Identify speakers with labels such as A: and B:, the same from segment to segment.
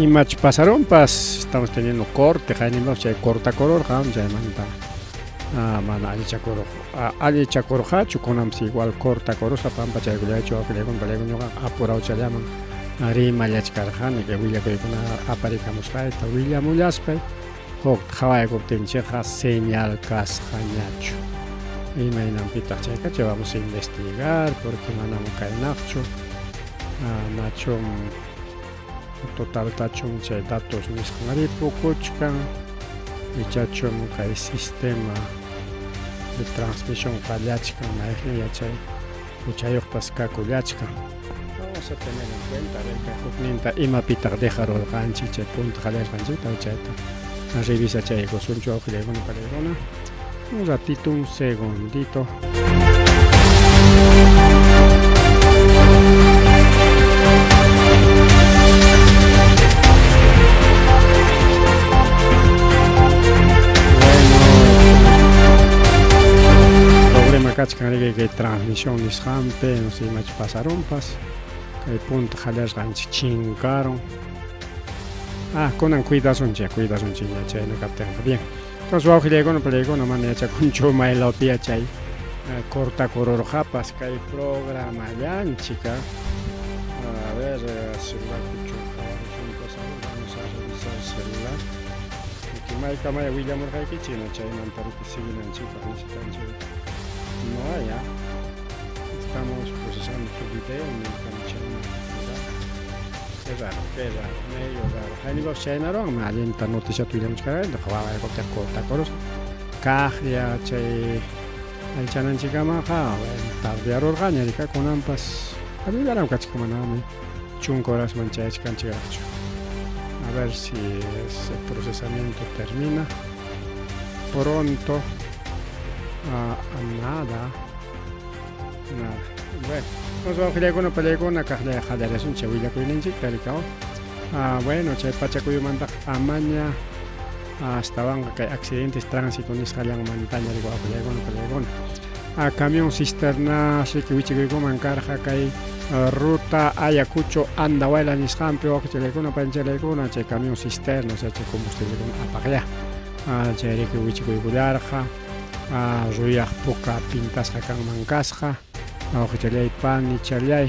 A: Imach pasarunpas, estamos teniendo corte, qayninpas chay cortakururqa chaymanta mana allichakuruq allichakurqachu, kunanpas igual cortakurusqa pampachaykullaychu wawqillaykuna palaykuna ñuqa apurawchallaman rimallachkarqani kay willakuykuna aparikamusqayta willamullaspay huk qhawaykuptinchikqa señal kasqañachu. Imaynanpitaq chayqa chay vamos a investigar porque manam kaynaqchu nachum totaltachum chay datos nisqan ripukuchkan ichachum kay sistema de transmisión fallachkan mayqin yachay huchayuqpas kakullachkan. Vamos a tener en cuenta a ver kay hukninta imapitaq dejarurqanchik chay punta qallarqanchikta chayta revisachaykusunchu wawqillaykuna panaykuna. Un ratito, un segundito. Problema kachkan riki kay transmisión nisqanpi, no sé imachu pasarunpas. Kay punta qallasqanchik chinkarun. Ah, kunan cuidasunchik, cuidasunchik ña chayna kaptinqa. Bien. Entonces wawqillaykuna palaykuna mana yachakunchu maylawpi yachay cortakururqapas kay programallanchik. A ver, celular vamos a revisar celular. Maykamaya willamurqaykichik chaymanta riki siguinanchikpaq necesitanchik. No hay, ¿ah? Estamos procesando tu video, Qué raro, qué raro, medio raro. Haynipas chaynaruwanmi allinta noticiata willamuchkarqani, wawaykuta cortakurusqa. Kaqlla chay allichananchikkamaqa tardearurqaña rika kunanpas allinllaram kachkan manami chunka horasman chayachkanchikraqchu. A ver si ese procesamiento termina pronto. Nada. Nada. Bueno, entonces wawqillaykuna pallaykuna kaqlla qallarisunchik willakuyninchikta rikaw. Bueno, chay pachakuyumantaqa amaña astawanqa kay accidentes tránsito nisqallanmantaña riki wawqillaykuna pallaykuna. Camión cisterna riki wichikuykuman karqa kay ruta Ayacucho Andahuayla nisqanpi wawqichalaykuna panchalaykuna chay camión cisterna, o sea chay combustiblekuna apaqlla. Chay riki wichikuykullarqa. Ruyaq puka pintasqa kanman kasqa. Wawqichallay panichallay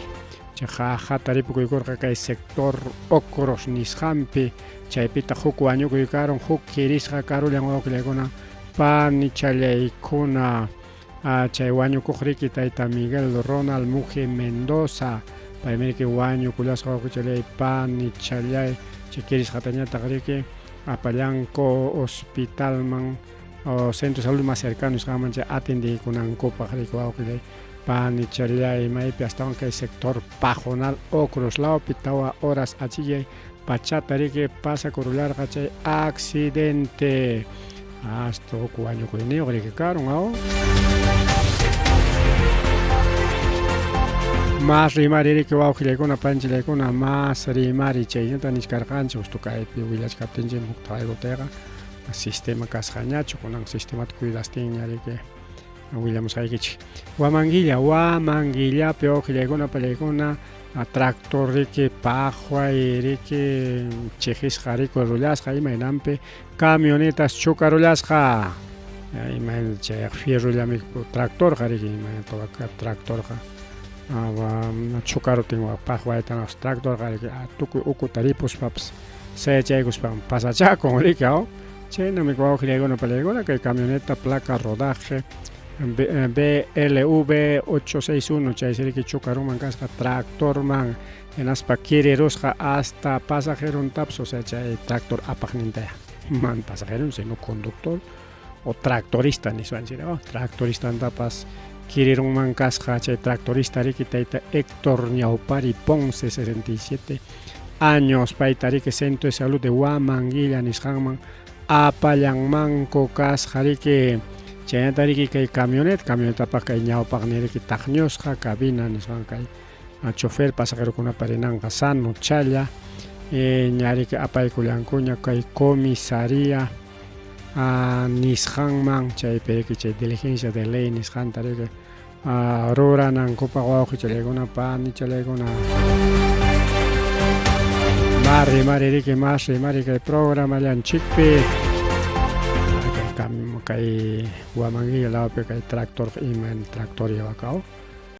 A: chay qaqata ripukuykurqa kay sector Ocros nisqanpi chaypitaq huk wañukuy karun huk kirisqa karullan wawqillaykuna panichallaykuna chay wañukuq riki tayta Miguel Ronald Muje Mendoza paymi riki wañukullasqa wawqichallay panichallay chay kirisqatañataq riki apallanku hospitalman o centro de salud más cercano nisqanman chay atendiykunankupaq riki wawqillay panichallay maypi astawan kay sector Pajonal Ocros lawpi tawa horas achillay pachata riki pasakurullarqa chay accidente hasta huk wañukuyniyuq riki karun aw. Mas rimari riki wawqillaykuna panchillaykuna mas rimari chaynata nichkarqanchik justo kaypi willachkaptinchik huk tawaykuteqa sistema kasqañachu kunan sistemata cuidastinña riki willamusqaykichik. Huamanguilla, Huamanguillapi wawqillaykuna pallaykuna tractor riki paqway riki chiqisqa riki rullasqa imaynanpi camionetas chukarullasqa imayna chay fierrollami tractorqa riki imaynata tractorqa chukarutin paqwayta tractorqa riki tukuy ukuta ripuspapas sayachaykuspan pasachakun riki aw chaynami wawqillaykuna pallaykuna kay camioneta placa rodaje BLV 861 chaysi riki chukaruman kasqa tractorman hinaspa kirirusqa hasta pasajerontapas o sea chay tractor apaqnintaya man pasajeron sino conductor o tractorista niswanchik oh, tractoristantapas kirirunman kasqa chay tractorista riki tayta Héctor Ñawpari Ponce 67 años payta riki Centro de Salud de Huamanguilla nisqanman apallanmanku kasqa riki chaynata riki kay camioneta camionetapaq kay ñawpaqni riki taqñusqa cabina nisqan kay chofer pasajerokunapa rinanqa sano challa ña riki apaykullankuña kay comisaría nisqanman chaypi riki chay diligencia de ley nisqanta riki ruranankupaq wawqichallaykuna panichallaykuna. Ma rimari riki, mas rimari kay programallanchikpi. Kay Huamanguilla lawpi kay tractor iman tractor llevacao.